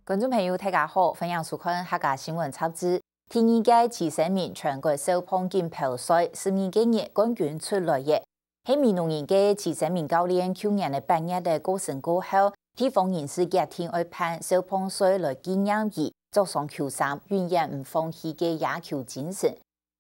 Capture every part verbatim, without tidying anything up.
觀眾朋友，大家好，歡迎收看客家新聞雜誌。第二屆徐生明全國少棒錦標賽十二月日冠軍出來了，係美濃人个徐生明教練舊年个八月个過身過後，地方人士決定愛辦少棒賽來紀念佢，著上球衫，永遠毋放棄个野球精神。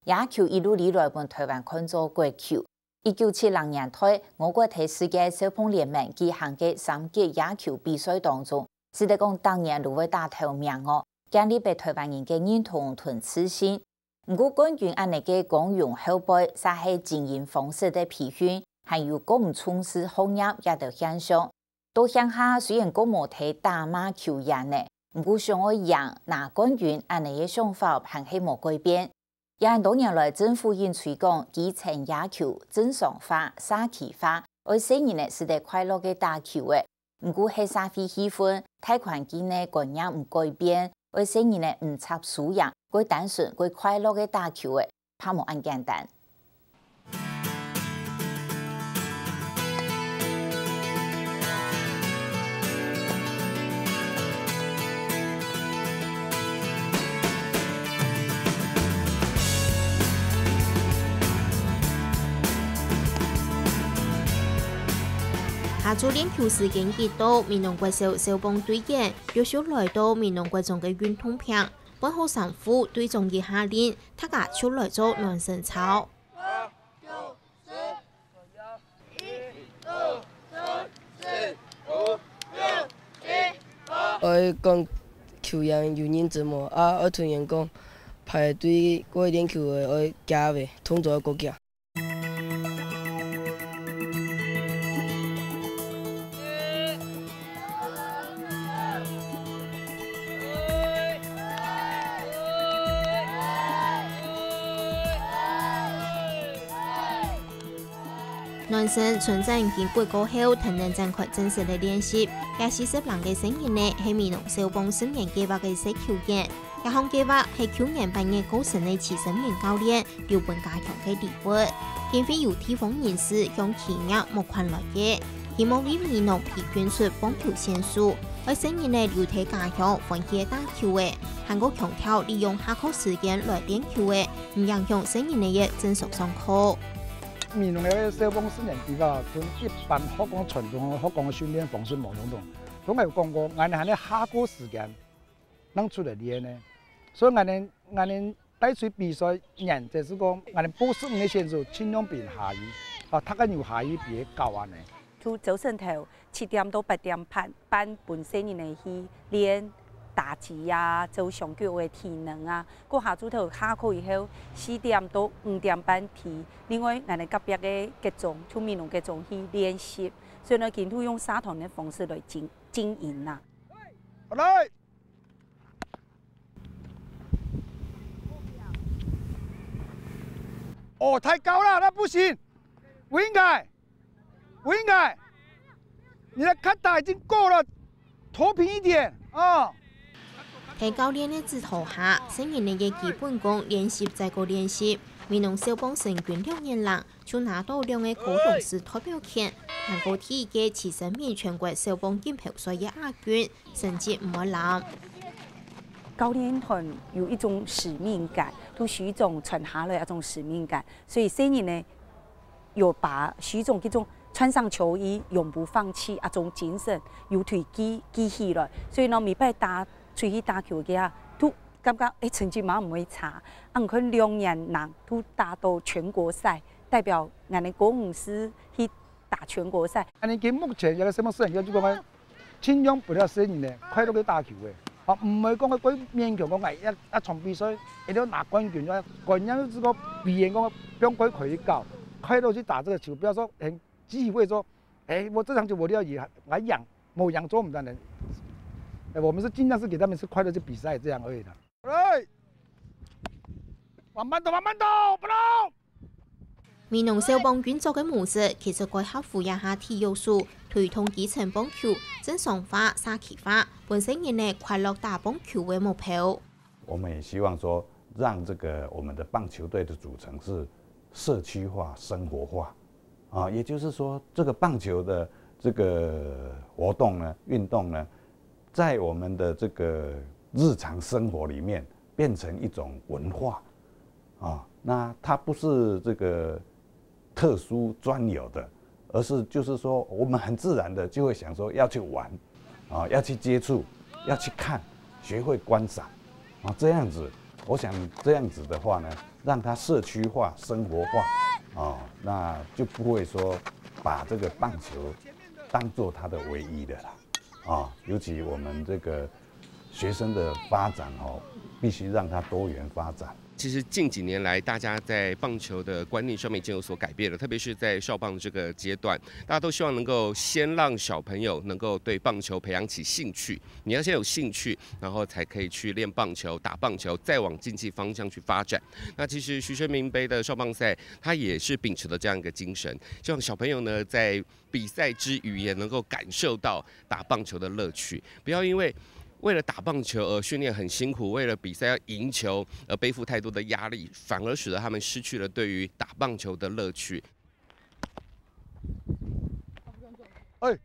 野球一路以來分台灣看做國球。一九七零年代，我國在世界少棒聯盟舉行个三級野球比賽當中，使得講逐年都會打頭名哦，建立了台灣人个認同同自信。毋過冠軍恁呢个光榮後背，嗄係經營方式个疲訓，還有過毋重視學業這兜現象。到鄉下雖然過無在打罵球員呢，毋過想愛贏拿冠軍恁呢个想法還係無改變。 也很多年來，政府因推廣基層野球、正常化、社區化，愛細人仔使得快樂个打球仔。毋過係社會氣氛、大環境个觀念毋改變，愛細人仔毋插輸贏，過單純、過快樂个打球仔，怕無恁簡單。 下晝練球時間一到，美濃國小少棒隊員陸續來到美濃國中个運動坪，換好衫褲，隊長一下令，大家就來做暖身操。 愛講球員有認真無，啊，愛同人講，排隊過練球个愛遽仔，動作愛過遽。 暖身、伸展筋骨過後，正能展開正式个練習。這四十零个細人仔係美濃少棒十年計畫个細球員。這項計畫係舊年八月過身个徐生明教練留分家鄉个禮物，經費由地方人士向企業募款來个，希望為美濃培訓出棒球選手，愛細人仔留在家鄉歡喜打球仔，還過強調利用下課時間來練球仔， 毋影響細人仔个正常上課。美濃个少棒十年計畫，同一般學校傳統學校个訓練方式無相同。同𠊎講過，𠊎等還係下課時間正出來練呢。所以𠊎等，𠊎等帶出比賽，原則係講，𠊎等報十五个選手，盡量比下去，啊，大概有下去比較高恁呢。 就朝晨頭七點到八點半，半分細人仔去練打擊啊，做雙腳个體能啊。過下晝頭下課以後，四點到五點半去，另外𠊎等隔壁个國中，就美濃國中去練習。所以呢，今就用社團个方式來經，經營啦。好來！哦，太高了，那不行，不應該。 不應該，你的卡打已經夠了，投平一點啊！在教練个指導下，細人仔个基本功練習再過練習。美濃少棒成軍兩年零，就拿到兩個高雄市代表權，還過第一屆徐生明全國少棒錦標賽个亞軍，成績毋會爛。教練團有一種使命感，都係一種傳下來一種使命感，所以細人仔 有把徐總這種穿上球衣永不放棄啊，這種精神有推舉，舉起來。所以呢，每擺打，出去打球个啊，都感覺，欸，成績嘛毋會差。啊，你看兩年零都打到全國賽，代表𠊎等高雄市去打全國賽。恁呢，佢目前有個什麼事情，就講啊， 盡量分這細人仔快樂个打球仔。啊，毋會講過勉強講，哎，一，一場比賽，一定愛拿冠軍，啊，觀念就係講，別人講，不用過刻意搞，快樂去打這個球，不要說很忌諱說，哎，我這場球我一定要贏，𠊎贏，無贏做毋得呢。哎，我們是盡量是給他們是快樂去比賽這樣而已的。來，慢慢走，慢慢走，不能。 美濃少棒運作个模式，其實蓋合乎這下體育署推動基層棒球、正常化、社區化、分細人仔快樂打棒球个目標。我們也希望說，讓這個我們的棒球隊的組成是社區化、生活化，啊，也就是說，這個棒球的這個活動呢、運動呢，在我们的这个日常生活里面变成一种文化啊。那它不是这个特殊专有的，而是就是说我们很自然的就会想说要去玩啊，要去接触，要去看，学会观赏啊，这样子，我想这样子的话呢，让它社区化、生活化啊，那就不会说把这个棒球当做它的唯一的啦。啊，尤其我们这个学生的发展哦，必须让它多元发展。其实近几年来，大家在棒球的观念上面已经有所改变了，特别是在少棒这个阶段，大家都希望能够先让小朋友能够对棒球培养起兴趣。你要先有兴趣，然后才可以去练棒球、打棒球，再往竞技方向去发展。那其实徐春明杯的少棒赛，它也是秉持了这样一个精神，希望小朋友呢在比赛之余也能够感受到打棒球的乐趣，不要因为为了打棒球而训练很辛苦，为了比赛要赢球而背负太多的压力，反而使得他们失去了对于打棒球的乐趣。哎，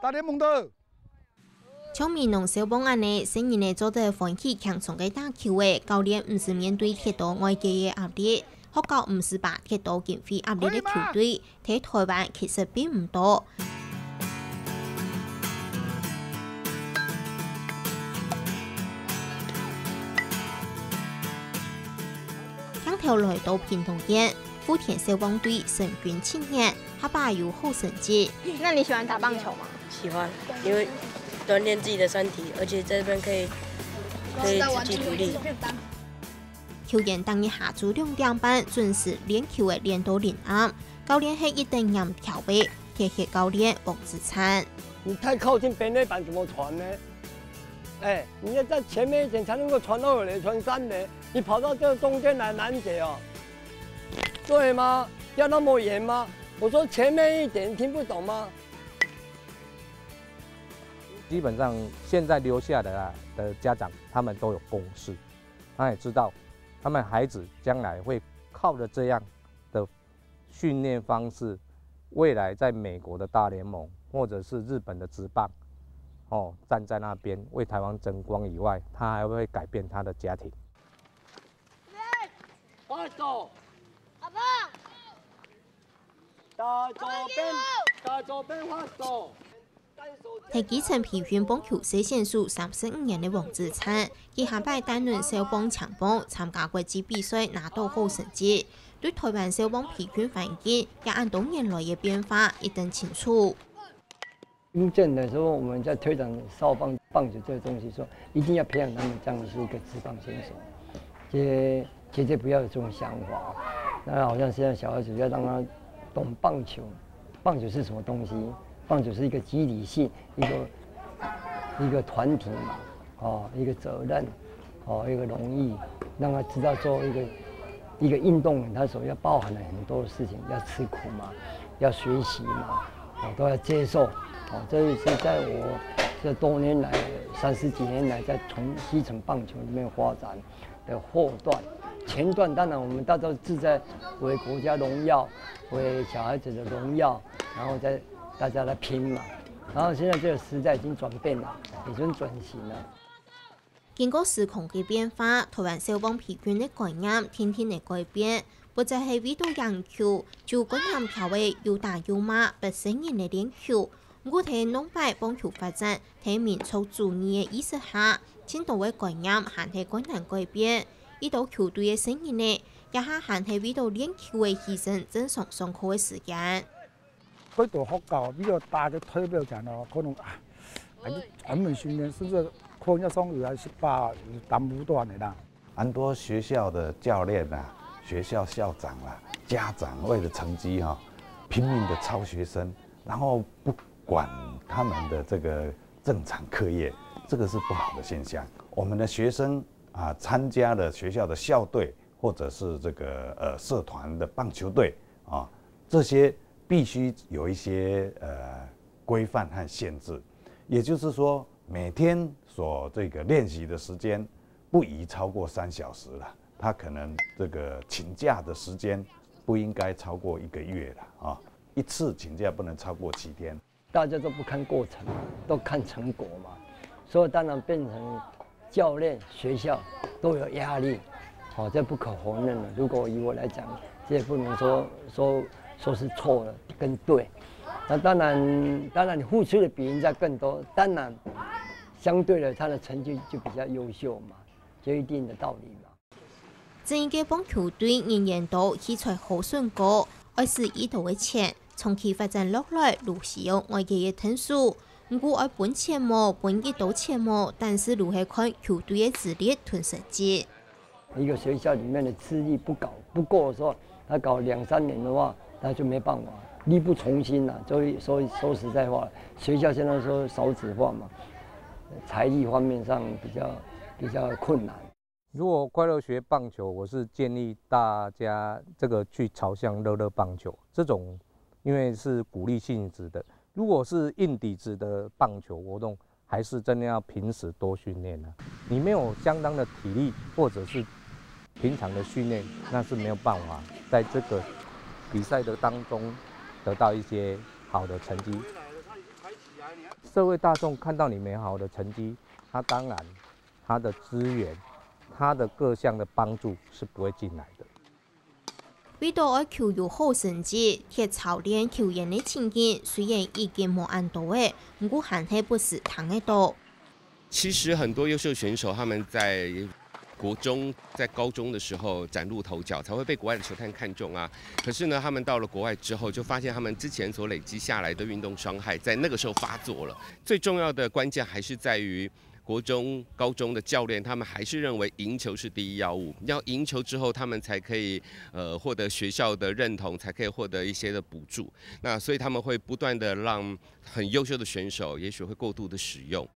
大联盟的。像美濃少棒恁呢，細人仔做得歡喜輕鬆个打球仔，教練毋使面對忒多外界个壓力，學校毋使把忒多經費壓力个球隊，在台灣其實並毋多。鏡頭來到屏東縣，富田少棒隊成軍七年，下把有好成績。那你喜欢打棒球吗？喜欢，因为锻炼自己的身体，而且在这边可以可以自己独立。球員當日下晝兩點半準時練球仔練到臨暗，教練係一等嚴條个，鐵血教練黃子燦。你太靠近本壘板怎么传呢？哎，你要在前面一点才能够传二垒、传三垒，你跑到这个中间来拦截哦，对吗？要那么远吗？我说前面一点，听不懂吗？基本上现在留下的啊的家长，他们都有共识，他也知道，他们孩子将来会靠着这样的训练方式，未来在美国的大联盟或者是日本的职棒，哦，站在那边为台湾争光以外，他还会改变他的家庭。发球，阿爸，打左边，打左边发球。在基層培訓棒球細選手三十五年个黃子燦，佢下擺擔任少棒青棒參加國際比賽，拿到好成績，對台灣少棒培訓環境也恁多年來个變化一等清楚。因政的时候，我们在推广少棒棒球这个东西，说一定要培养他们将来是一个职棒选手，这绝对不要有这种想法。那好像现在小孩子要让他懂棒球，棒球是什么东西？棒球是一个集体性，一个一个团体嘛，哦，一个责任，哦，一个荣誉，让他知道做一个一个运动员，他所要包含了很多的事情，要吃苦嘛，要学习嘛，哦，都要接受。哦，这是在我这多年来三十几年来在从基层棒球里面发展的后段。前段当然我们大家都志在为国家荣耀，为小孩子的荣耀，然后再大家来拼嘛。然后现在这个时代已经转变了，已经转型了。经过时空个变化，台湾少棒培训个观念天天个改变，不再系为到赢球，就观念调为又打又骂，不承认个练球。毋过在两百棒球发展，在民族主义个意识下，真多个观念还系困难改变。一到球队个承认呢，也下还系为到练球个牺牲正常上课个时间。 去到学校，比较大个代表讲哦，可能啊，啊，你专门训练，甚至可能要上有啊，是把耽误断的啦。很多学校的教练啊，学校校长啊，家长为了成绩哈、拼命的操学生，然后不管他们的这个正常课业，这个是不好的现象。我们的学生啊，参加了学校的校队或者是这个呃社团的棒球队啊，这些必须有一些呃规范和限制。也就是说，每天所这个练习的时间不宜超过三小时了。他可能这个请假的时间不应该超过一个月了啊，一次请假不能超过七天。大家都不看过程，都看成果嘛。所以当然变成教练、学校都有压力，好、这不可否认的。如果以我来讲，这也不能说说说是错的跟对。那当然，当然你付出的比人家更多，当然相对的他的成绩就比较优秀嘛，就一定的道理嘛。正一个棒球队人缘多，器材好选高，爱使几多个钱，长期发展落来，都需要外界个援手。毋过爱分钱無，分几多钱無，但是都係看球队个实力同成绩。一个学校里面的资历不够不够的时候，他搞两三年的话，那就没办法，力不从心了。所以所以说实在话，学校现在说少子化嘛，财力方面上比较比较困难。如果快乐学棒球，我是建议大家这个去朝向乐乐棒球这种，因为是鼓励性质的。如果是硬底子的棒球活动，还是真的要平时多训练啊。你没有相当的体力或者是平常的训练，那是没有办法在这个比赛的当中得到一些好的成绩。社会大众看到你没有好的成绩，他当然他的资源、他的各项的帮助是不会进来的。为到爱球有好成绩，铁棗练球员个情景虽然已经无恁多个，毋过还系不时听得到。其实很多优秀选手他们在国中、在高中的时候崭露头角，才会被国外的球探看中啊。可是呢，他们到了国外之后，就发现他们之前所累积下来的运动伤害，在那个时候发作了。最重要的关键还是在于国中、高中的教练，他们还是认为赢球是第一要务。要赢球之后，他们才可以呃获得学校的认同，才可以获得一些的补助。那所以他们会不断的让很优秀的选手，也许会过度的使用。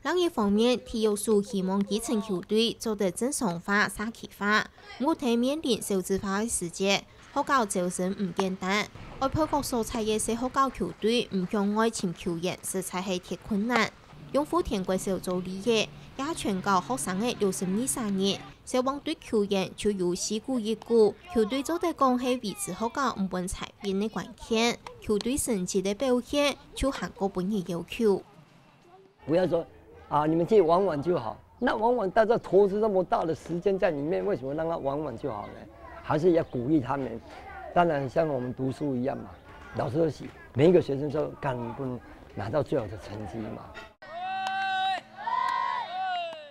另一方面，体育署希望基层球队做得正常化、社区化，毋過在面臨少子化个时节，学校招生毋简单，愛配合所在个小学校球队，毋向外尋球员，实在係忒困难。用福田國小做例个，也全校學生个六十二儕人，小王隊球员就有四股一股，球队做得講係維持學校毋分裁員个關鍵，球队成績个表现就還過分人要求。不要说啊，你们自己玩玩就好。那玩玩，大家投资那么大的时间在里面，为什么让他玩玩就好呢？还是要鼓励他们。当然，像我们读书一样嘛，老师都喜每一个学生都干部拿到最好的成绩嘛。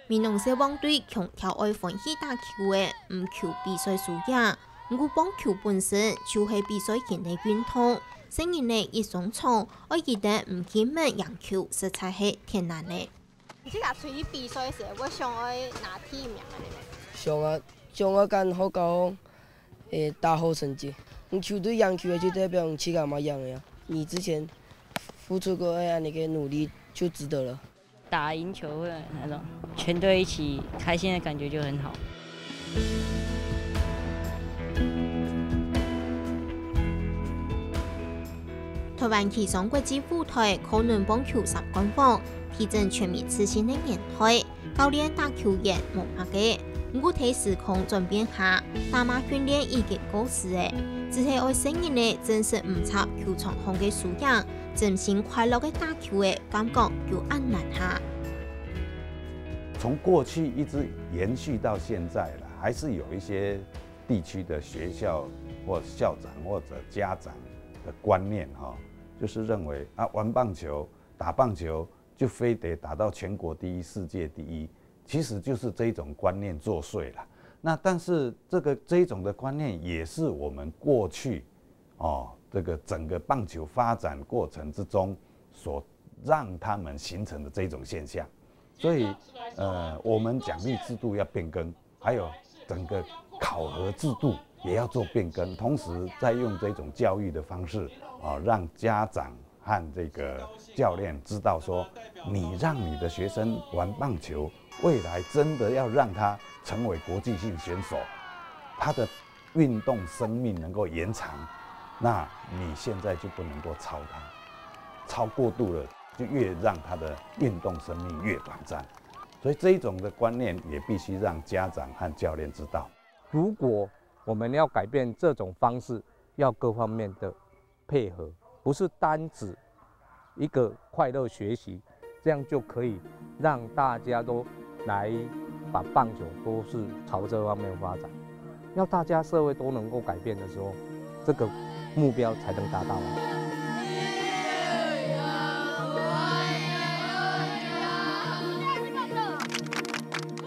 美濃社王隊強調愛歡喜打球个，毋求比賽輸贏。毋過棒球本身就係比賽型个運動，細人仔一上場，愛佢等毋緊問贏球，實在係忒難了。你自家出去比賽時，會想愛拿第一名个呢？想啊，想愛揀學校，會打好成績。你球隊贏球个就代表你自家嘛贏个啊。你之前付出過个恁呢个努力就值得了。打贏球會有那種全隊一起開心的感覺就很好。台灣企上國際舞台，靠挼棒球三冠王，提振全民自信个年代。 教練打球員無麼个，毋過在時空轉變下，打罵訓練已經過時了，只係愛細人仔正式毋插球場項个輸贏，真心快樂个打球个感覺有恁難哈。從過去一直延續到現在了，還是有一些地區的學校或校長或者家長的觀念哈，就是認為啊，玩棒球、打棒球就非得打到全國第一、世界第一，其實就是這一種觀念作祟了。那但是這個這一種的觀念也是我們過去哦，這個整個棒球發展過程之中所讓他們形成的這一種現象。所以，呃，我們獎勵制度要變更，還有整個考核制度也要做變更，同時再用這種教育的方式，啊，讓家長和這個教練知道說，你讓你的學生玩棒球，未來真的要讓他成為國際性選手，他的運動生命能夠延長，那你現在就不能夠操他，操過度了，就越讓他的運動生命越短暫。所以這一種的觀念也必須讓家長和教練知道。如果我們要改變這種方式，要各方面的配合，不是單指一個快樂學習，這樣就可以让大家都来把棒球都是朝这方面发展。要大家社会都能够改变的时候，这个目标才能达到啊。